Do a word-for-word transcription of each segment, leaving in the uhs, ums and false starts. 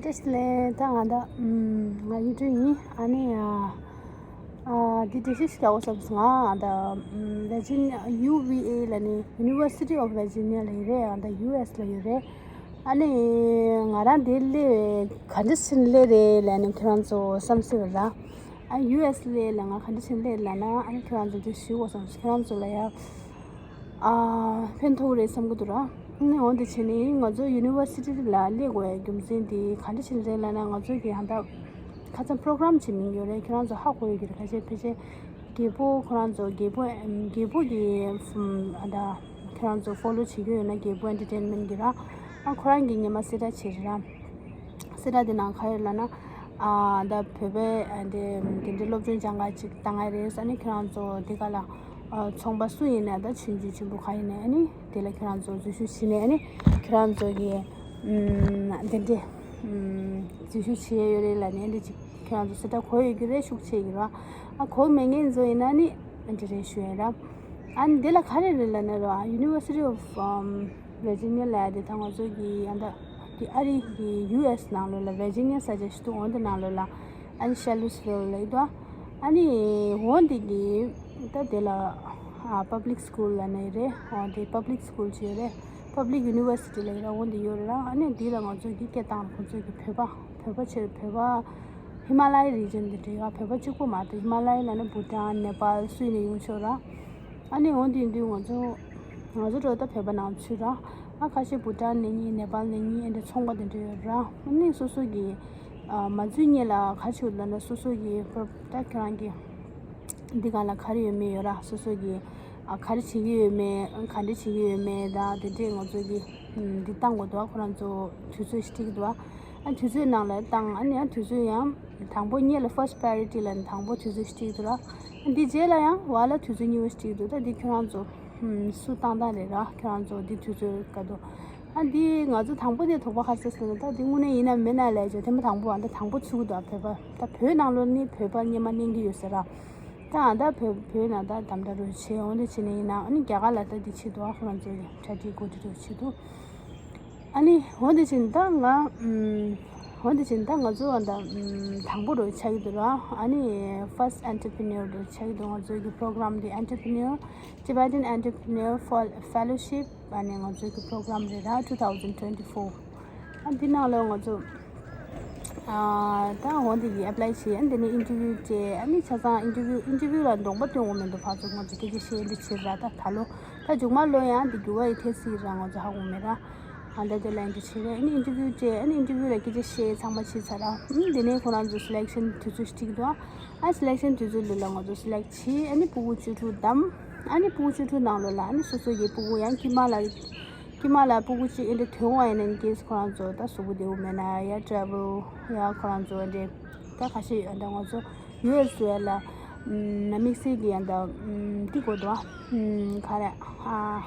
བཀྲ་ཤིས་བདེ་ལེགས། ད་ང་ད་ཨམ་ང་ཡུ་ཀྲི་ཡིན། ཨ་ནི་ཨ་ཨ་འདི་འགྲེལ་བཤད་ཞིག་རྒྱག་དགོས་བསམ་སོང་། ང་ད་ཨམ་Virginia U V A ལབ་ནི་University of Virginia ལབ་ཡོད་རེད། ཨ་ད་ཡུ་ཨེས་ལ་ཡོད་རེད། ཨ་ནི་ང་རང་འདིར་སླེབས་ག་འདྲ་ཞིག་སླེབས་རེད་ལབ་ནི་ཁྱེད་རང་ཚོ་བསམ་སྲིད་པ་ར། ཨ་ཡུ་ཨེས་སླེབས་ལ་ང་ག་འདྲ་ཞིག་སླེབས་ལབ་ན། ཨ་ནི་ཁྱེད་རང་ཚོ་འདི་ཞུ་དགོས་བསམ་སོང་། ཁྱེད་རང་ཚོ་ལ་ཡ། ཨ་ཕན་ཐོགས་རེད་བསམ་གྱི་འདུག་ར། ནི་འོན་ཏེ་བྱས་ནས་ང་ཚོ་ཡུ་ནི་ཝར་སི་ཊི་ལ་སླེབས་དགོས་ཡ་རྒྱུ་མཚན་དེ་ག་འདྲ་ཞིག་རེད་ལབ་ན། ང་ཚོ་གི་ཧ་ད་ཁ་སང་པོ་རོ་གྷ་རམ་ཅིག་མིན་ཡོད་རེད། ཁྱེད་རང་ཚོ་ཧ་གོ་ཡོད་ཀྱི་རེད། ཁ་ཤས་ཕལ་ཆེར་རྒད་པོ་ཁོ་རང་ཚོ་རྒད་པོ་རྒད་པོ་གི་ཧྥམ་ཨ་ད་ཁྱེད་རང་ཚོ་ཕོ་ལོ་བྱེད་ཀྱི་ཡོད་ན་རྒད་པོ་ཨེན་ཊར་ཊེན་མེན་གི་ར། ཨ་ཁོ་རང་གི་ཉི་མ་གསལ་བསྒྲགས་བྱེད་རེད་ར། གསལ་བསྒྲགས་དེ་ནང་ག་ཡོད་ལབ་ན། ཨ་ད་བོད་པའི་ཨ་འདི་འདི་འདྲའི་སློབ་སྦྱོང་སྦྱང་ག་ཅིག་བཏང་ཡ་རེད། ཨ་ནི་ཁྱེད་རང་ཚོ་འདི་ག་ལ་ཨ་ཚོང་པ་སུ་ཡིན་ན་ད་ཆུང་ཆུང་ཆེན་པོ་ག་ཡིན་ན་ཨ་ནི་དེ་ལ་ཁྱེད་རང་ཚོ་འཛུལ་ཞུགས་བྱས་ནས། ཨ་ནི་ཁྱེད་རང་ཚོ་གི་ཨམ་འདི་འདྲའི་ཨམ་འཛུལ་ཞུགས་བྱེད་ཡ་ཡོད་རེད་ལབ་ནས་འདི་ཅིག་ཁྱེད་རང་ཚོ་གསལ་བསྒྲགས་གོ་ཡོད་ཀྱི་རེད། ཤུགས་ཆེ་གི་ར། ཨ་གོ་མེད་མཁན་ཚོ་ཡིན་ན་ནི་འདི་རེད་ཞུ་ཡ་ར། ཨ་ནི་འདི་ལ་ག་རེ་རེད་ལབ་ན་ར། University of um Virginia ལབ་ཡ་དེ་ད་ང་ཚོ་གི་ཡང་ད་གི་ཨ་རི་གི་ཡུ་ཨེས་ནང་ལོགས་ལ་Virginia ས་ཆ་ཞིག་འདུག་འོན་ཏེ་ནང་ལོགས་ལ་ཨ་ནི་Charlottesville ལབ་ཡོད་དོ། ཨ་ནི་འོན་ཏེ་གི་ད་དེ་ལ་ཨ་public school ལབ་ནི་རེད། འོན་ཏེ་public school ཅིག་ཡོད་རེད། Public University ལབ་ཡོད་ར། འོན་ཏེ་ཡོད་རེད་ར། ཨ་ནི་འདི་ལ་ང་ཚོ་གི་སྐད་བཏང་ཁོང་ཚོ་གི་བོད་པ་བོད་པ་ཆེར་བོད་པ་ཧི་མ་ལ་ཡའི་རི་ཇན་དེ་འདྲ་ཡོད། བོད་པ་གཅིག་པོ་མ་གཏོགས་ཧི་མ་ལ་ཡ་ལབ་ན་བྷུ་ཊན་ནེ་པཱལ་སུ་ཡིན་ནས་ཡོང་ཆོག་ར། ཨ་ནི་འོན་ཏེ་ཡིན་དུས་ང་ཚོ་ང་ཚོ་འགྲོ་ད་བོད་པ་ནང་ཚུད་ར། ཨ་ཁ་ཤས་བྷུ་ཊན་ནས་ཡིན། ནེ་པཱལ་ནས་ཡིན། ཨེ་འདྲ་ཚོང་པ་དེ་འདྲ་ཡོད་ར། ཨ་ནི་སོ་སོ་གི་ཨ་མ་འཛུལ་སྔོན་ལ་ག་ཅིག་ལབ་ན་སོ་སོ་གི་ད་ཁྱེད་རང་གི་འདི་ག་ལ་ག་རེ་ཡོད་མེད་ཡོད་ར། སོ་སོ་གི་ཨ་ག་རེ་བྱེད་ཀྱི་ཡོད་མེད། ག་འདྲ་བྱེད་ཀྱི་ཡོད་མེད་ད་དེ་འདྲས་ང་ཚོ་གི་འདི་བཏང་དགོས་འདུག་ཁོ་རང་ཚོ་དུས་ཚོད་ཞིག་ཁྲིད་ཀྱི་འདུག་ཨ་དུས་ཚོད་ནང་ལ་བཏང་། ཨ་ནི་ཨ་དུས་ཚོད་ཡང་དང་པོ་སྔོན་ལ་first priority ལ་དང་པོ་དུས་ཚོད་ཞིག་ཁྲིད་ཀྱི་འདུག་ར། འདི་རྗེས་ལ་ཡང་བར་ལ་དུས་ཚོད་གཉིས་པ་ཞིག་འདུག་ད་འདི་ཁྱོད་རང་ཚོ་ཧུམ་སུ་བཏང་སྟངས་རེད་ར། ཁྱོད་རང་ཚོ་འདི་དུས་ཚོད་ག་དུས། ཨ་འདི་ང་ཚོ་དང་པོ་དེ་དོགས་པ་ག་རེ་ཟེར་ན། ད་འདི་དངོས་གནས་ཡིན་ན་མིན་ན་ལས་བྱས་ཐེངས་མ་དང་པོ་ཨ་ད་དང་པོ་ཚུགས་འདུག་བོད་པ་ད་བོད་ནང་ལོགས་ནི་བོད་པ་སྔོན་མ་གནས་ཀྱི་ཡོད་ས་ར། ད་ཨ་ད་བོད་བོད་ནང་ད་དམ་དྲག་རུ་བྱས་འོང་དེ་བྱས་ནས་ཡིན་ན། ཨ་ནི་རྒྱ་གར་ལ་ད་འདི་བྱེད་འདུག་ཁོ་རང་ཚོ་གྲ་སྒྲིག་གོ་སྒྲིག་རུ་བྱེད་འདུག་ཨ་ནི་འོ་དེ་བྱས་ནས་ད་ང་ཨམ་འོ་དེ་བྱས་ནས་ད་ང་ཚོ་ཨ་ད་ཨམ་དང་པོ་རུ་ཆགས་ཀྱི་འདུག་ར། ཨ་ནི་first entrepreneur རུ་ཆགས་ཀྱི་འདུག་ང་ཚོ་གི་པོ་རོ་གྷ་རམ་དེ་Entrepreneur Tibetan Entrepreneur Fel- Fellowship ཨ་ནི་ང་ཚོ་གི་པོ་རོ་གྷ་རམ་རེད་ར། two thousand twenty four ཨ་འདི་ནང་ལ་ང་ཚོ་ཨ་ད་འོ་དེ་གི་ཨེབ་ལའི་བྱས། ཨ་འདི་ནས་ཨིན་ཊར་བིའུ་བྱས། ཨ་ནི་ཆ་ཚང་ཨིན་ཊར་བིའུ་ཨིན་ཊར་བིའུ་ལ་གདོང་པ་སྟོན་དགོས་མི་འདུག་ཕར་ཚུར་ང་ཚོ་སྐད་ཆ་བཤད་འདི་བྱས་ར། ད་ད་ལོ་ད་མཇུག་མ་ལོ་ཡང་འདི་འགྱུར་བ་ཡི་ཐེབས་སྲིད་ར། ང་ཚོ་ཧ་གོ་མེད་ར། ཨ་ད་དེ་ལ་ཨིན་ཊར་བྱས་ར། ཨ་ནི་ཨིན་ཊར་བིའུ་བྱས། ཨ་ནི་ཨིན་ཊར་བིའུ་ལ་སྐད་ཆ་བཤད་ཚང་མ་བྱས་ཚར་ར། ཨ་ནི་དེ་ནས་ཁོ་རང་ཚོ་སི་ལེག་ཤན་དུས་ཚོད་ཞིག་ཁྲིད་འདུག་ཨ་སི་ལེག་ཤན་དུས་ཚོད་ལ་ང་ཚོ་སི་ལེག་བྱས། ཨ་ནི་ཕྲུ་གུ་བཅུ་དྲུག་བདམས། ཨ་ནི་ཕྲུ་གུ་བཅུ་དྲུག་ནང་ལོགས་ལ་ཨ་ནི་སོ་སོ་གི་ཕྲུ་གུ་ཡང་དཀྱིལ་མ་ལ་དཀྱིལ་མ་ལ་ཕྲུ་གུ་གཅིག་ཨེ་འདྲ་ཐོན་པ་ཡིན་ན། ཨིན་ཀེས་ཁོ་རང་ཚོ་ད་གཟུགས་པོ་བདེ་པོ་མེད་ན་ཡ་ཊ་རེ་ཝལ་ཡ་ཁོ་རང་ཚོ་ཨེ་འདྲ་ད་ཁ་ཤས་ཨེ་འདྲ་ང་ཚོ་ཡུ་ཨེས་ལ་དམིགས་བསལ་གྱི་ཨེ་འདྲ་འདི་དགོས་འདུག་ཨ་ག་རེ་ཨ་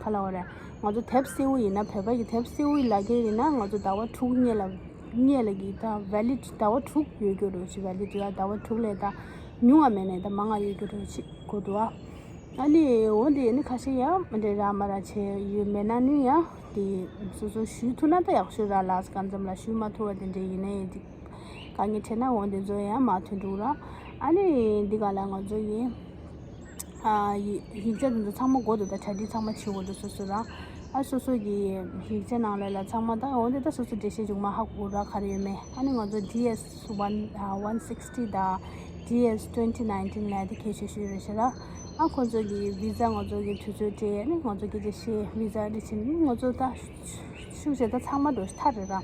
ག་ལ་བ་རེད། ང་ཚོ་དེབ་སེར་པོ་ཡིན་ན། བོད་པ་གི་དེབ་སེར་པོ་ལ་སྐྱེས་ཡིན་ན་ང་ཚོ་ཟླ་བ་དྲུག་སྔོན་ལ་སྔོན་ལ་གི་ད་ཝེ་ལིཌ་ཟླ་བ་དྲུག་ཡོད་རྒྱུ་རེད། ཅི་ཝེ་ལིཌ་ཡ་ཟླ་བ་དྲུག་ལས་ད་ཉུང་བ་མེད་ནས་ད་མང་བ་ཡོད་རྒྱུ་རེད། ཅི་དགོས་འདུག་ཨ། ཨ་ནི་འོ་དེ་ནི་ཁ་ཤས་ཡང་མི་འདྲ་ར་མ་ར་བྱས་ཡོད་མེད་ན་ནི་ཡང་དེ་སོ་སོ་ཞུ་ཐུབ་ན་ད་ཡག་ཤོས་ར། ལགས་གང་འཚམ་ལ་ཞུ་མ་ཐུབ་པ་དེ་འདྲ་ཡིན་ནའི་དེ་དཀའ་ངལ་འཕྲད་ན་འོ་དེ་ཚོ་ཡང་མ་ཐོན་འགྲོ་ར། ཨ་ནི་འདི་ག་ལ་ང་ཚོ་ཡིན། ཨ་ཡི་ཡིག་ཆ་དེ་ཚོ་ཚང་མ་དགོས་འདུག་ད་གྲ་སྒྲིག་ཚང་མ་བྱེད་དགོས་འདུག་སོ་སོ་ར། ཨ་སོ་སོ་གི་ཡིག་ཆ་ནང་ལ་ལ་ཚང་མ་ད་འོ་དེ་ད་སོ་སོ་འགྲེལ་བཤད་མཇུག་མ་ཧ་གོ་ར་ག་རེ་ཡོད་མེད། ཨ་ནི་ང་ཚོ་ཌི་ཨེས་ཝན་ཨ་ཝན་སིགས་ཊི་དང་ཌི་ཨེས་ཊུ་ཝེན་ཊི་ནའིན་ཊིན་ལ་དེ་གལ་ཆེ་ཤོས་རེད་ཤག་ར། ཨ་ཁོང་ཚོ་གི་བི་ཛ་ང་ཚོ་གི་དུས་ཚོད་སྤྲད། ཨ་ནི་ང་ཚོ་སྐད་ཆ་བཤད། བི་ཛ་དེ་བྱིན། ང་ཚོ་ད་ཤུགས་ཆེ་ད་ཚང་མ་འགྲོ་ཐར་རེད་ར།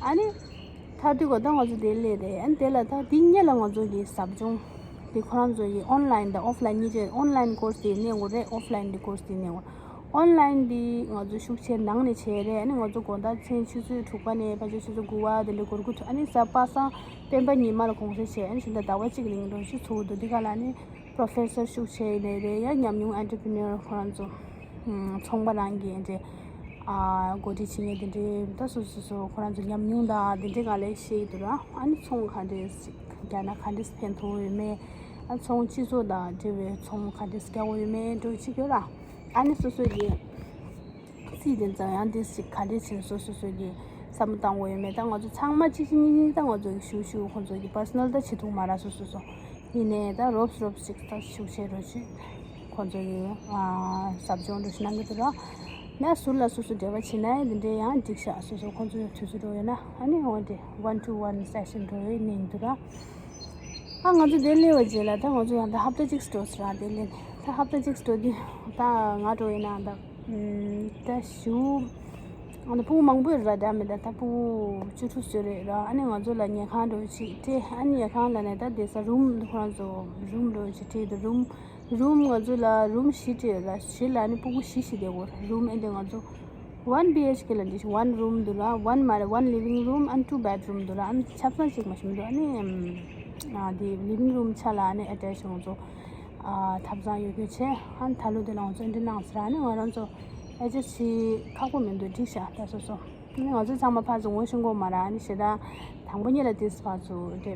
ཨ་ནི་ཐར་དུས་གོ་ད་ང་ཚོ་དེ་སླེབས་རེད། ཨ་ནི་དེ་ལ་ད་དེ་སྔོན་ལ་ང་ཚོ་གི་ཟབ་སྦྱོང་དེ་ཁོ་རང་ཚོ་གི་ཨོན་ལའིན་དང་ཨོཕ་ལའིན་གཉིས་ཆ། ཨོན་ལའིན་ཀོར་སི་དེ་གནས་དགོས་རེད། ཨོཕ་ལའིན་དེ་ཀོར་སི་དེ་གནས་དགོས། ཨོན་ལའིན་འདི་ང་ཚོ་ཤུགས་ཆེ་ནང་ནས་བྱས་རེད། ཨ་ནི་ང་ཚོ་དགོང་དག་མཚན་ཆུ་ཚོད་དྲུག་པ་ནས་ཕལ་ཆེར་ཆུ་ཚོད་དགུ་པ་དེ་འདྲ་འགོར་གྱི་འདུག་ཨ་ནི་གཟའ་པ་སངས་སྤེན་པ་ཉི་མ་ལ་གུང་སེང་བྱས། ཨ་ནི་གཞན་དག་ཟླ་བ་གཅིག་རིང་འགྲོ་ཞིག་ཚུགས་འདུག་འདི་ག་ལ་ནི་པོ་རོ་ཕེ་སར་ཤུགས་ཆེ་ཡིན་ནའི་རེད། ཡང་ཉམས་མྱོང་ཨེན་ཊར་པི་ནར་ཁོ་རང་ཚོ་ཚོང་པ་རང་གི་འདྲ་འགོ་ཁྲིད་བྱེད་མཁན་དེ་འདྲའི་ད་སོ་སོ་སོ་ཁོ་རང་ཚོ་ཉམས་མྱོང་དང་དེ་འདྲའི་སྒང་ལ་བཤད་ཀྱི་འདུག་ར། ཨ་ནི་ཚོང་ག་འདྲས་རྒྱག་ན་ག་འདྲས་ཕན་ཐོགས་ཡོད་མེད། ཨ་ཚོང་སྤྱི་ཚོགས་དང་འབྲེལ་བའི་ཚོང་ག་འདྲས་རྒྱག་དགོས་ཡོད་མེད་འགྲོ་བྱེད་ཀྱི་ཡོད་ར། ཨ་ནི་སོ་སོ་གི་རྩིས་དེ་ཚོ་ཡང་དེ་ཞིག་ག་འདྲས་བྱས་སོ་སོ་སོ་གི་ས་ བསམ་བློ་བཏང་དགོས་ཡོད་མེད། ད་ང་ཚོ་ཚང་མ་གཅིག་གཅིག་གཉིས་གཉིས་ད་ང་ཚོ་གི་ཞུ་ཞུ་ཁོང་ཚོ་གི་པར་སོ་ནལ་ད་བྱེད་ཐུབ་མ་ར་སོ་སོ་སོ། ཡིན་ནའི་ད་རོབ་རོབ་ཅིག་ད་ཞུ་བྱེད་རོགས་བྱེད། ཁོང་ཚོ་གི་ཨ་ཟབ་སྦྱོང་འགྲོ་ཞིག་གནང་གི་འདུག་ར། ན་ཟུར་ལ་སོ་སོ་འབྲེལ་བ་བྱེད་ན་ཡང་འདི་འདྲའི་ཡང་འགྲིག་ཤག་སོ་སོ་ཁོང་ཚོ་དུས་ཚོད་འགྲོ་ཡོད་ན་ཨ་ནི་འོ་དེ་one to one session་འགྲོ་ཡོད་ནི་འདུག་ར། ཨ་ང་ཚོ་དེ་སླེབས་པའི་རྗེས་ལ་ད་ང་ཚོ་ཡང་ད་ཧབ་ཏ་གཅིག་འགྲོ་ཟེར་ར། དེ་སླེབས་ནས་ད་ཧབ་ཏ་གཅིག་འགྲོ་དུས་ད་ང་འགྲོ་ཡིན་ན་ད་ཨམ་ད་ཞུ་ཨ་ནི་ཕྲུ་གུ་མང་པོ་ཡོད་ར། འདྲ་མི་འདྲ་ད་ཕྲུ་གུ་བཅུ་དྲུག་ཙམ་རེད་ར། ཨ་ནི་ང་ཚོ་ལ་ཉལ་ཁང་འགྲོ་ཅིག་སྤྲད། ཨ་ནི་ཉལ་ཁང་ལ་ནས་ད་བསྡད་ས་རུམ་ཁོ་རང་ཚོ་རུམ་འགྲོ་ཅིག་སྤྲད་དུ་རུམ་རུམ་ང་ཚོ་ལ་རུམ་བཞི་སྤྲད་ཡོད་ར། བཞི་ལ་ནི་ཕྲུ་གུ་བཞི་བཞི་བསྡད་དགོས་ར། རུམ་ཨེ་འདྲ་ང་ཚོ་one B H K་ལ་འདི་one room་འདུག་ལ། one མ་རེད། one living room and two bedroom་འདུག་ལ། ཨ་ནི་ཆབ་གསང་གཅིག་མ་ཞིག་མི་འདུག་ཨ་ནི་ཨམ་ཨ་འདི་living room་ཆ་ལ་ཨ་ནི་attach་ང་ཚོ་ཨ་ཐབ་ཚང་ཡོད་རྒྱུ་བྱས། ཨ་ནི་ད་ལོ་དེ་ལ་ང་ཚོ་འདི་གནང་ཟེར། ཨ་ནི་ང་རང་ཚོ་adjust་བྱེད་ཁག་པོ་མི་འདུག་འགྲིག་ཤག་ད་སོ་སོ། ཨ་ནི་ང་ཚོ་ཚང་མ་ཕར་ཚུར་ངོ་ཤེས་དགོས་མ་རེད། ཨ་ནི་ཞེ་དྲག་དང་པོ་ཉིད་ལ་དེས་ཕར་ཚུར་དེ་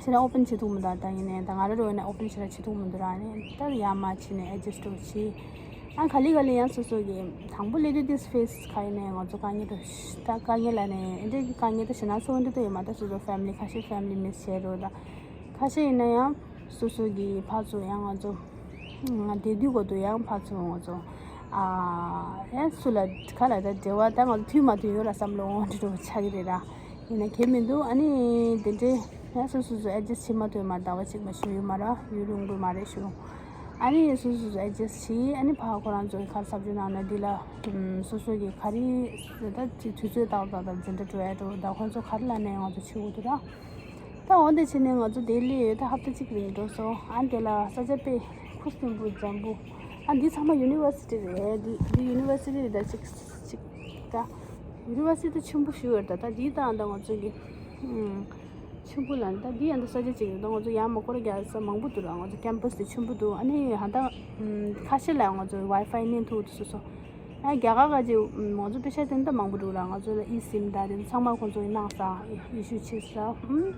ཕྱི་ལ་open་བྱེད་ཐུབ་མི་འདུག་ད་ཡིན་ནའི་ད་ང་རང་རོ་ཡིན་ན་open་བྱེད་ལ་བྱེད་ཐུབ་མི་འདུག་ར། ནི་ད་ཡར་མར་ཕྱིན་ནས་adjust་བྱེད། ཨ་ག་ལེ་ག་ལེ་ཡང་སོ་སོ་གི་དང་པོ་ལས་དུས་དེ་space་ག་ཡིན་ནའི་ང་ཚོ་དཀའ་ངལ་འགྲོ་ད་དཀའ་ངལ་ལ་ནི་འདི་གི་དཀའ་ངལ་ད་ཞེ་ན་སོ་འདི་ད་ཡོད་མ། ད་སོ་སོ་family་ཁ་ཤས་family་miss་བྱེད་རོ། ད་ཁ་ཤས་ཡིན་ན་ཡང་སོ་སོ་གི་ཕར་ཚུར་ཡང་ང་ཚོ་ང་དེ་དུས་གོ་དུ་ཡང་ཕར་ཚུར་ང་ཚོ་ཨ་ཡང་སུ་ལ་ག་ལ་ད་འབྲེལ་བ་ད་ང་ཚོ་མཐུད་མ་མཐུད་ཡོད་ར་བསམ་བློ་འོང་འདྲི་འགྲོ་ཆགས་ཀྱི་རེད་ར། ཡིན་ན་གལ་མི་འདུག་ཨ་ནི་དེ་འདྲའི་ཡང་སོ་སོ་སོ་adjust་བྱེད་མ་ཐུབ་མ་ཟླ་བ་གཅིག་མ་ཞུ་ཡོད་མ་ར། ཡུན་རིང་པོ་མ་རེད་ཞུ། ཨ་ནི་སོ་སོ་སོ་adjust་བྱེད། ཨ་ནི་ཕར་ཁོ་རང་ཚོ་གི་ག་རེ་ཟབ་སྦྱོང་གནང་ན་འདི་ལ་སོ་སོ་གི་ག་རེ་ད་དུས་ཚོད་ཏག་ཏག་དང་འཛིན་གྲྭ་འགྲོ་ཡ་འགྲོ་ད་ཁོ་ཚོ་ག་རེ་ལ་ནས་ང་ཚོ་བྱེད་དགོས་འདུག་ར། ད་འོ་འདི་བྱས་ནས་ང་ཚོ་དེ་སླེབས་ཡོད། ད་ཧབ་ཏ་གཅིག་རིང་འགྲོ་སོང་། ཨ་འདི་ལ་ས་ཆ་དཔེ་ཁུ་སིམ་པོ་འཇམ་པོ། ཨ་འདི་ཚང་མ་university་རེད། འདི་འདི་university་རེད། ད་གཅིག་གཅིག་ད་university་ད་ཆེན་པོ་ཞིག་ཡོད་རེད། ད་ད་འདི་དང་ད་ང་ཚོ་གི་ཨུམ་ཆེན་པོ་ལ་ད་འདི་ཡང་ད་ས་ཆ་གཅིག་རེད། ད་ང་ཚོ་ཡར་མར་སྐོར་རྒྱག་ས་མང་པོ་འདུག་ར། ང་ཚོ་campus་དེ་ཆེན་པོ་འདུག་ཨ་ནི་ཧ་ད་ཨུམ་ཁ་ཤས་ལ་ང་ཚོ་Wi-Fi་གནོན་ཐུབ་འདུག་སོ་སོ། ཨ་རྒྱ་གར་ག་ཅིག་ང་ཚོ་པེ་ཤ་དེ་འདྲ་མང་པོ་འདུག་ལ། ང་ཚོ་ལ་ཨི་སིམ་ད་དེ་ཚང་མ་ཁོང་ཚོ་གིས་གནང་ས་ཨི་ཤུ་བྱེད་ས། ཨུམ།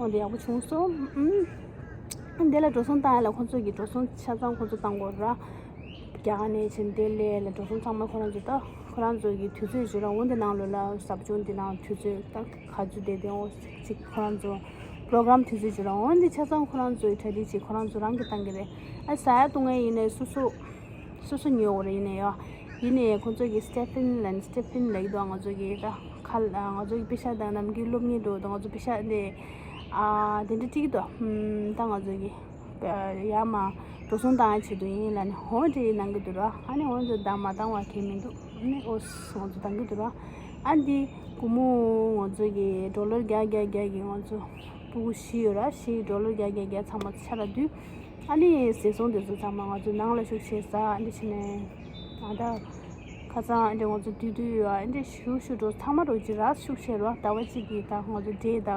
ཁོང་དེ་ཡག་པོ་བྱུང་སོང་། ཨུམ། དེ་ལ་འགྲོ་སོང་བཏང་ཡ་ལ་ཁོང་ཚོ་གིས་འགྲོ་སོང་ཆ་ཚང་ཁོང་ཚོ་བཏང་དགོས་ར། རྒྱ་གར་ནས་ཕྱིན་དེ་ལས་ལ་འགྲོ་སོང་ཚང་མ་ཁོ་རང་ཚོ་ད་ཁོ་རང་ཚོ་གི་དུས་ཚོད་བརྗོད་ར། འོན་ཏེ་ནང་ལོགས་ལ་ཟབ་སྦྱོང་འདི་ནང་དུས་ཚོད་ད་ག་ཚོད་བསྡད་དེ་འོ་ཅིག་ཁོ་རང་ཚོ་program་དུས་ཚོད་བརྗོད་ར། འོན་ཏེ་ཆ་ཚང་ཁོ་རང་ཚོའི་གྲ་སྒྲིག་ཅིག་ཁོ་རང་ཚོ་རང་གིས་བཏང་གི་རེད། ཨ་ཟ་ཡ་བཏུང་ཡ་ཡིན་ནའི་སོ་སོ། སོ་སོ་ཉོ་བ་རེད། ཡིན་ནའི་ཡོ། ཡིན་ནའི་ཁོང་ཚོ་གི་Stephen་ལ་Stephen་ལ་ཡི་དོ་ང་ཚོ་གི་ད་ཁ་ལ་ང་ཚོ་གི་པེ་ཤ་དང་ནམ་རྒྱུན་སློབ་གཉེར་འགྲོ་དང་ང་ཚོ་པེ་ཤ་འདི་ཨ་དེ་འདྲ་ཅིག་དོ་ད་ང་ཚོ་གི་ཡ་མ་འགྲོ་སོང་བཏང་ཡ་ཆེད་དུ་ཡིན་ལ་ནི་ཧོ་འདྲི་གནང་གི་འདུག་ར། ཨ་ནི་ཧོ་ཚོ་བཏང་མ་བཏང་བ་ཁྱད་མི་འདུག་ནི་ཨོ་ང་ཚོ་བཏང་གི་འདུག་ར། ཨ་འདི་སྒོར་མོ་ང་ཚོ་གི་dollar་བརྒྱ་བརྒྱ་བརྒྱ་གི་ང་ཚོ་ཕྲུ་གུ་བཞི་ཡོད་ར། བཞི་dollar་བརྒྱ་བརྒྱ་བརྒྱ་ཚང་མ་ཆ་ལ་བསྡུས། ཨ་ནི་ཟས་ཟོང་དེ་ཚོ་ཚང་མ་ང་ཚོ་ནང་ལ་ཤུགས་ཆེ་ས་ཨ་ནི་བྱས་ནས་ཨ་ད་ཁ་སང་ཨ་འདྲ་ང་ཚོ་དུས་དུས་ཡོད་ཨ་འདྲ་ཞུ་ཞུ་འགྲོ་ཚང་མ་འགྲོ་ཅི་ར་ཤུགས་ཆེ་རོ། ཟླ་བ་གཅིག་གི་ད་ང་ཚོ་འབྲས་ད་ད་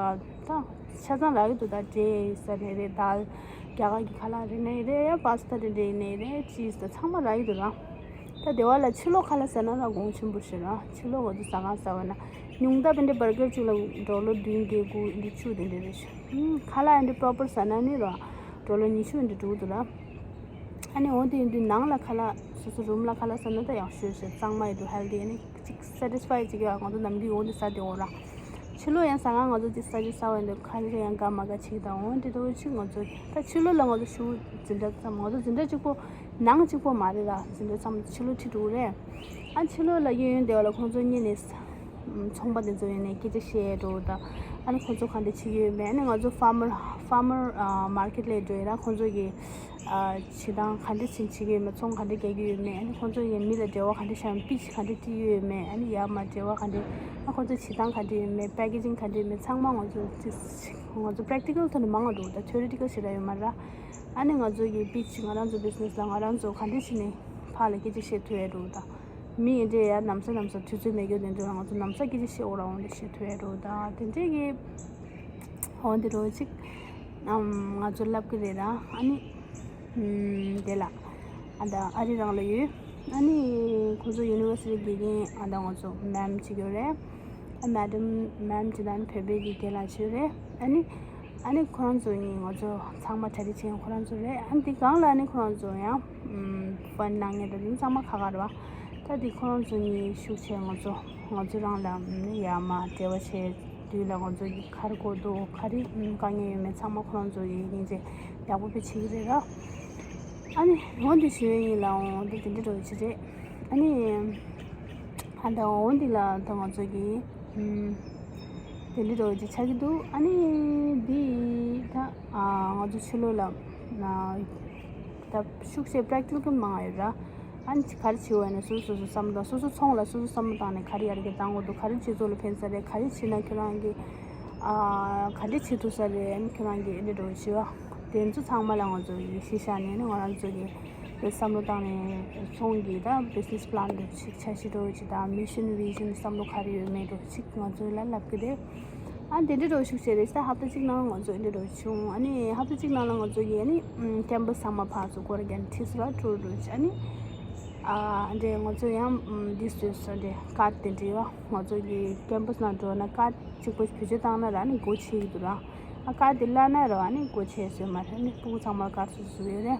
ཆ་ཚང་རག་གི་འདུག་ད་འབྲས་ས་རེ་རེ་ད་རྒྱ་གར་གྱི་ཁ་ལག་རེ་ནས་རེ་ཡ་པ་སི་ཏ་རེ་རེ་ནས་རེ་ཅིས་ད་ཚང་མ་རག་གི་འདུག་ར། ད་སྡེ་བ་ལ་ཕྱི་ལོགས་ཁ་ལག་ཟ་ན་ལ་གོང་ཆེན་པོ་ཞིག་ར། ཕྱི་ལོགས་ང་ཚོ་ཟ་ཁང་ཟ་བ་ན་ཉུང་མཐའ་དཔེ་འདྲ་བར་གར་གཅིག་ལ་dollar་བདུན་བརྒྱད་དགུ་འདི་བཅུ་དེ་འདྲ་རེད་ཤག་ཁ་ལག་འདི་proper་ཟ་ན་ནི་ར་dollar་ཉི་ཤུ་འདི་འགྲོ་གི་འདུག་ར། ཨ་ནི་འོ་དེ་ཡིན་དུས་ནང་ལ་ཁ་ལག་སོ་སོ་རུམ་ལ་ཁ་ལག་ཟ་ན་ད་ཡག་ཤོས་ཤིག་གཙང་མ་ཡོད་འདུག healthy་ཨ་ནི་གཅིག་satisfy་གཅིག་ཡོད། ང་ཚོ་ནམ་རྒྱུན་འོ་འདི་ཟ་དེ་འོ་ར། ཕྱི་ལོགས་ཡང་ཟ་ཁང་ང་ཚོ་གཅིག་ཟ་གཅིག་ཟ་བ་ཡིན་དུས་ཁ་ལག་ཡང་དགའ་མ་དགའ་ཅིག་དང་འོ་འདི་འདྲ་ཅིག་ང་ཚོ་ད་ཕྱི་ལོགས་ལ་ང་ཚོ་ཞུ་འཛིན་གྲྭ་ཙམ་ང་ཚོ་འཛིན་གྲྭ་གཅིག་པོ་ནང་གཅིག་པོ་མ་རེད་ར། འཛིན་གྲྭ་ཚང་མ་ཕྱི་ལོགས་ཁྲིད་འགྲོ་གི་རེད། ཨ་ཕྱི་ལོགས་ལ་གཡས་གཡོན་སྡེ་བ་ལ་ཁོང་ཚོ་གཉིས་ནས་ཚོང་པ་དེ་ཚོ་ཡིན་ནས་སྐད་ཆ་བཤད་འགྲོ་ད། ཨ་ནི་ཁོང་ཚོ་ག་འདྲ་བྱེད་ཀྱི་ཡོད་མེད། ཨ་ནི་ང་ཚོ་farmer farmer market་ལ་འགྲོ་ཡིན་ན་ཁོང་ཚོ་གི་བྱེད་སྟངས་ག་འདྲ་ཞིག་བྱེད་ཀྱི་ཡོད་མེད། ཚོང་ག་འདྲ་རྒྱག་གི་ཡོད་མེད། ཨ་ནི་ཁོང་ཚོ་ཡིན་མི་ལ་འབྲེལ་བ་ག་འདྲ་བྱ་མེད། པིཆ་ག་འདྲ་སྤྲད་ཀྱི་ཡོད་མེད། ཨ་ནི་ཡར་མར་འབྲེལ་བ་ག་འདྲ། ཨ་ཁོང་ཚོ་བྱེད་སྟངས་ག་འདྲ་ཡོད་མེད། packaging་ག་འདྲ་ཡོད་མེད། ཚང་མ་ང་ཚོ་ང་ཚོ་practical་ཐོག་ནས་མང་བ་འགྲོ་ད། theoretical་ཞེ་དྲག་ཡོད་མ་རེད། ཨ་ནི་ང་ཚོ་གི་པིཆ་ང་རང་ཚོ་business་ལ་ང་རང་ཚོ་ག་འདྲ་བྱས་ནས་ཕར་ལ་སྐད་ཆ་བཤད་ཐུབ་ཡ་འགྲོ་ད། མི་ཨེ་འདྲས་ཡ་ནམ་ས་ནམ་ས་དུས་ཚོད་མེད་རྒྱུ་དེ་འདྲ་ང་ཚོ་ནམ་ས་སྐད་ཆ་བཤད་འོ་ར་འོང་དེ་བཤད་ཐུབ་ཡ་འགྲོ་ད། དེ་འདྲས་ཀྱི་འོང་དེ་འགྲོ་ཅིག་ཨམ་ང་ཚོ་ལབ་ཀྱི་རེད་ར། ཨ་ནི་ཨམ་དེ་ལ་ཨ་ད་ཨ་རི་རང་ལ་ཡོད། ཨ་ནི་ཁོང་ཚོ་university་དགེ་རྒན་ཨ་ད་ང་ཚོ་ma'am་ཅིག་ཡོད་རེད། ཨ་madam ma'am་ཅིག་དང་བོད་པའི་གི་རྒན་ལགས་ཅིག་ཡོད་རེད། ཨ་ནི་ཨ་ནི་ཁོ་རང་ཚོ་གཉིས་ང་ཚོ་ཚང་མ་གྲ་སྒྲིག་བྱེད་མཁན་ཁོ་རང་ཚོ་རེད། ཨ་ནི་དེ་སྒང་ལ་ཨ་ནི་ཁོ་རང་ཚོ་ཡང་ཨམ་fund་གནང་མཁན་དང་དེ་ཚང་མ་ཁག་ཁག་རེད་བ། ད་འདི་ཁོ་རང་ཚོ་གཉིས་ཤུགས་ཆེ་ང་ཚོ་ང་ཚོ་རང་ལ་ཡར་མར་འབྲེལ་བ་བྱས་དུས་ལ་ང་ཚོ་གི་ག་རེ་དགོས་འདུག་ག་རེ་དཀའ་ངལ་ཡོད་མེད་ཚང་མ་ཁོ་རང་ཚོ་གི་སྙིང་རྗེ་ཡག་པོ་དཔེ་བྱེད་ཀྱི་རེད་ར། ཨ་ནི་འོ་འདི་ཞུ་ཡ་ཡིན་ལ། འོ་འདི་དེ་འདྲ་འགྲོ་ཆེ་རེད། ཨ་ནི་ཨ་ད་འོ་འདི་ལ་ད་ང་ཚོ་གི་ཨུམ། དེ་འདྲ་འགྲོ་ཆེ་ཆགས་ཀྱི་འདུག་ཨ་ནི་འདི་ད་ང་ཚོ་ཕྱི་ལོགས་ལ་ད་ཤུགས་ཆེ་པྲེག་ཊི་ཀལ་མང་ཡོད་ར། ཨ་ནི་ག་རེ་བྱེད་འོ་ཡ་ན་སོ་སོ་སོ་སོ་བསམ་བློ་སོ་སོ་ཚོང་ལ་སོ་སོ་བསམ་བློ་བཏང་ནས་ག་རེ་ཡར་རྒྱས་བཏང་དགོས་འདུག་ག་རེ་སྤྱི་ཚོགས་ལ་ཕན་ས་རེད། ག་རེ་བྱེད་ན་ཁྱོད་རང་གི་ཨ་ག་འདྲ་བྱེད་ཐུབ་ས་རེད། ཨ་ནི་ཁྱོད་རང་གི་ཨེ་འདྲ་འགྲོ་བྱེད་བ་དེ་ཚོ་ཚང་མ་ལ་ང་ཚོ་ཡིད་ཆེས་བཞག་ནས་ནི་ང་རང་ཚོ་གི་བསམ་བློ་བཏང་ནས་ཚོང་གི་ད་བི་ཛི་ནེ་སི་པི་ལན་འདྲ་ཞིག་འཆར་གཞི་འདྲ་ཞིག་དང་མི་ཤན་བི་ཤན་བསམ་བློ་ག་རེ་ཡོད་མེད་འདྲ་ཞིག་ང་ཚོ་ལ་ལབ་ཀྱི་རེད། ཨ་དེ་འདྲ་འདྲ་ཞིག་བྱས་རེད། ད་ཧབ་ཏ་གཅིག་ནང་ང་ཚོ་འདི་འདྲ་བྱུང་། ཨ་ནི་ཧབ་ཏ་གཅིག་ནང་ལ་ང་ཚོ་ཡི་ཨ་ནི་ཀེམ་པ་སི་ཚང་མ་ཕར་ཚུར་སྐོར་རྒྱག་ཁྲིད་སོང་ར་ཊུར་འདྲ་ཞིག་ཨ་ནི་ཨ་འདྲས་ང་ཚོ་ཡང་འདི་བཟོས་སོང་། འདྲས་ཀར་ཌི་དེ་འདྲ་ཡོད། ང་ཚོ་གི་ཀེམ་པ་སི་ནང་འགྲོ་ན་ཀར་ཌི་གཅིག་པོ་བེད་སྤྱོད་བཏང་ན་ར་ཨ་ནི་སྒོ་ཕྱེ་གི་འདུག་ར། ཨ་ཀར་ཌི་དེ་བརླག་ན་ར་ཨ་ནི་སྒོ་ཕྱེ་སྲོལ་མ་རེད། ཨ་ནི་སྤུ་གུ་ཚང་མ་ཀར་ཌི་བཟོ་བཟོ་ཡོད་རེད།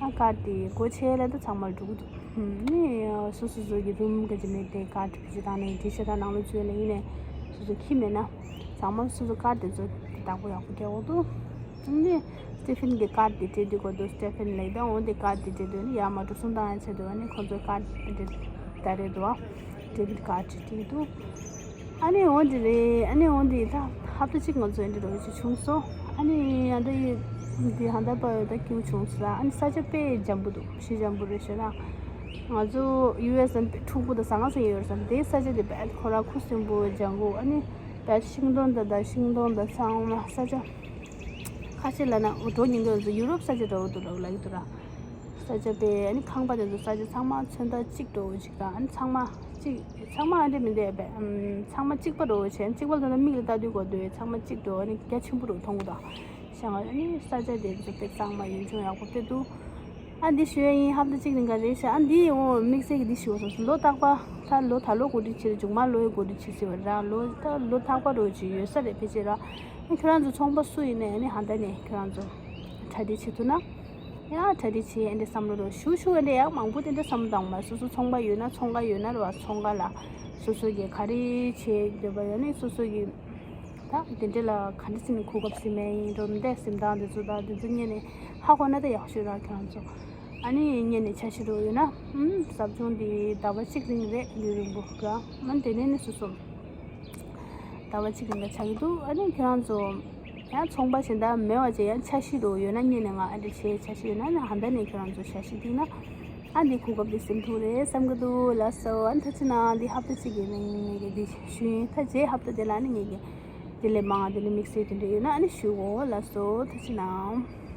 ཨ་ཀར་ཌི་དེ་སྒོ་ཕྱེ་ལ་ད་ཚང་མ་འགྲོ་གི་འདུག་ཨ་ནི་སོ་སོ་སོ་གི་རུམ་ག་ཅི་མེད་དེ་ཀར་ཌི་བེད་སྤྱོད་བཏང་ནས་འདི་བྱེད་ད་ནང་ལ་ཚུད་ལ་ཡིན་ནས་སོ་སོ་ཁྱི་མེད་ན་ཚང་མ་སོ་སོ་ཀར་ཌི་དེ་ཚོ་བདག་པོ་ཡག་པོ་རྒྱག་འོ་འདུག་ཨ་ནི་སི་ཊི་ཕན་གྱི་ཀར་ཌི་དེ་སྤྲད་དུས་གོ་འདུག་སི་ཊི་ཕན་ལེགས་དང་འོ་དེ་ཀར་ཌི་དེ་སྤྲད་དུས་ནི་ཡར་མར་འགྲོ་སོང་བཏང་ཡ་ཆེད་དུ་ཨ་ནི་ཁོ་ཚོའི་ཀར་ཌི་དེ་ད་རེད་འདུག་ཨ་ཌེ་བིཌ་ཀར་ཌི་དེ་འདུག་ཨ་ནི་འོ་འདི་རེད། ཨ་ནི་འོ་འདི་ད་ཧབ་ཏ་གཅིག་ང་ཚོ་འདི་འདྲ་ཞིག་བྱུང་སོང་། ཨ་ནི་ཨ་ད་ཡི་འདི་ཧ་ད་པ་ད་སྐྱིད་པོ་བྱུང་སོང་། ཨ་ནི་ས་ཆ་དཔེ་འཇམ་པོ་འདུག་ཤི་འཇམ་པོ་རེད་ཤོད་ན། ང་ཚོ་ཡུ་ཨེསི་ཨན་དཔེ་འཁྲུག་པོ་དང་ཟང་ངེ་ཟིང་ངེ་ཡོད་བསམ། དེའི་ས་ཆ་དེ་དཔེ་ཁོ་ར་ཁུ་སིམ་པོ་ལྗང་གུ། ཨ་ནི་དཔེ་ཤིང་སྡོང་དང་ད་ཤིང་སྡོང་དང་ཚང་མ་ས་ཆ་ཁ་ཤས་ལ་ན་འགྲོ་ཉིན་དུ་ཡུ་རོབ་ས་ཆ་འདྲ་བོ་འདུག་ལབ་ལབ་ཀྱི་འདུག་ར། ས་ཆ་དེ་ཨ་ནི་ཁང་པ་དེ་ཚོ་ས་ཆ་ཚང་མ་ཚོན་མདོག་གཅིག་འདྲ་བོ་ཞིག་དང་། ཨ་ནི་ཚང་མ་གཅིག་ཚང་མ་ཨ་འདྲ་མི་འདུག་པས། ཨམ་ཚང་མ་གཅིག་པ་འདྲ་བོ་བྱས། གཅིག་པ་ལ་མཐོང་ན་མིག་ལ་ལྟ་དུས་གོ་དུས་ཚང་མ་གཅིག་འདྲ་བོ་ཨ་ནི་རྒྱ་ཆེན་པོ་འདྲ་བོ་མཐོང་གི་འདུག་ཤང་ཨ་ནི་ས་ཆ་དེ་ཚོ་དཔེ་གཙང་མ་ཡུལ་ལྗོངས་ཡག་པོ་དཔེ་འདུག་ཨ་འདི་ཞུ་ཡ་ཡིན། ཧབ་ཏ་གཅིག་རིང་ག་རེ་བྱས། ཨ་འདི་འོ་དམིགས་བསལ་གྱི་འདི་ཞུ་བ་སོང་། ལོ་རྟག་པ་ད་ལོ་ད་ལོ་གོ་སྒྲིག་བྱེད་རེད། མཇུག་མ་ལོའི་གོ་སྒྲིག་བྱེད་ཟེར་བ་ར། ལོ་ད་ལོ་རྟག་པ་འདྲ་བོ་ཅིག་ཡོད་ས་རེད་ཕལ་ཆེར་ར། ཨ་ཁྱོད་རང་ཚོ་ཚོང་པ་སུ་ཡིན་ནའི་ཨ་ནི་ཧ་ད་ནས་ཁྱོད་རང་ཚོ་གྲ་སྒྲིག་བྱེད་ཐུབ་ན། ཡང་གྲ་སྒྲིག་བྱེད་ཨེ་འདྲ་བསམ་བློ་རོ་ཞུ་ཞུ་ཨེ་འདྲ་ཡག་མང་པོ་དེ་འདྲ་བསམ་བློ་བཏང་མ། སོ་སོ་ཚོང་པ་ཡོད་ན་ཚོང་ཁང་ཡོད་ན་ར་བ་ཚོང་ཁང་ལ་སོ་སོ་གི་ག་རེ་བྱེད་འདོད་པ་ཡོད་ནི་སོ་སོ་གི་ད་དེ་འདྲ་ལ་ག་འདྲ་སེ་ནི་གོ་སྐབས་སེ་མེད་ཡིན་འགྲོ་མི་འདས་སེམས་སྟངས་དེ་ཚོ་ད་དེ་ཚོ་ཉན་ནས་ཧ་གོ་ན་ད་ཡག་ཤོས་ར་ཁྱོད་རང་ཚོ། ཨ་ནི་ཉན་ནས་འཆར་གཞི་རོ་ཡོད་ན་ཨུམ་ཟབ་སྦྱོང་དེ་ཟླ་བ་གཅིག་རིང་རེད། ལུས་རིང་པོ་ར་མ་དེ་ནས་ནི་སོ་སོ། ཟླ་བ་གཅིག་ལ་ཆགས་ཀྱི་འདུག་ཨ་ནི་ཁྱོད་རང་ཚོ་ཡང་ཚོང་པ་གཞན་དག་མེད་པ་བྱས་ཡང་འཆར་གཞི་རུ་ཡོད་ན་སྙིང་ནས་ང་ཨ་འདྲ་བྱས་འཆར་གཞི་ཡོད་ན་ནི་ཧ་ད་ནས་ཁྱོད་རང་ཚོ་འཆར་གཞི་བཏིང་ན་ཨ་འདི་གོ་སྐབས་འདི་ཟིན་ཐུབ་རེད་བསམ་གྱི་འདུག་ལགས་སོ། ཨ་ནི་ཐུགས་རྗེ་གནང་། འདི་ཧབ་ཏ་གཅིག་གི་རིང་ངེད་ཀྱི་འདི་ཞུ་ཡིན། ད་རྗེས་ཧབ་ཏ་དེ་ལ་ནི་ངེད་ཀྱི་དེ་ལས་མང་བ་དེ་ལས་དམིགས་བསལ་དེ་འདྲ་ཡོད་ན་ཨ་ནི་ཞུ་གོ་ལགས་སོ། ཐུགས་རྗེ་གནང་།